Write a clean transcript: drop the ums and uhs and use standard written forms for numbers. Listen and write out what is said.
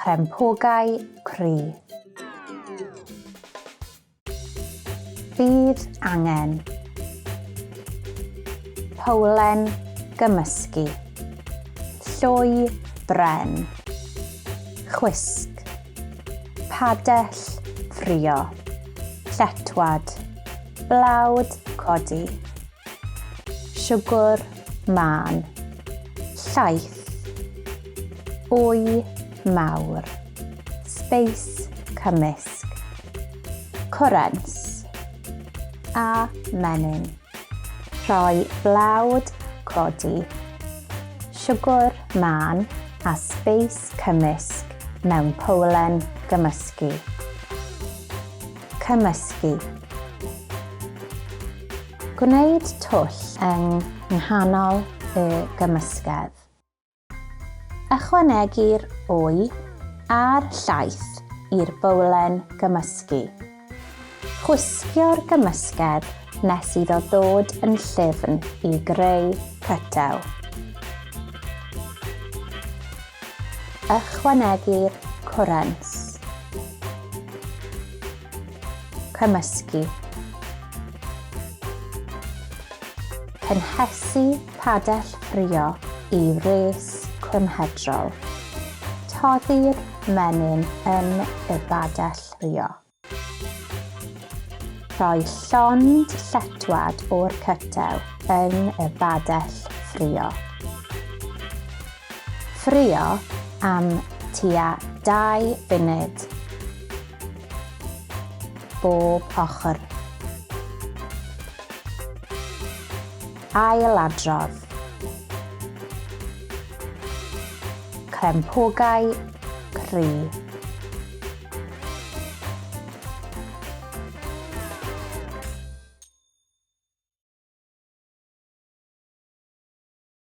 Crempogau cry. Bydd angen powlen gymysgu, llwy bren, chwisg, padell ffrio, lletwad, blawd codi, siwgr mân, llaeth, wy mawr, sbeis cymysg, cwrens a menyn. Rhoi blawd codi, siwgr mân a sbeis cymysg mewn powlen gymysgu. Cymysgu. Gwneud twll yng nghanol y gymysgedd. Ychwanegu'r wy a'r llaeth i'r bowlen gymysgu. Chwisgio'r gymysgedd nes iddo ddod yn llyfn i greu cytew. Ychwanegu'r cwrens. Cymysgu. Cynhesu padell ffrio i wres cymhedrol. Toddi'r menyn yn y badell ffrio. Rhoi llond lletwad o'r cytew yn y badell ffrio. Ffrio am tua 2 funud bob ochr. Ailadrodd. Crempogau cry.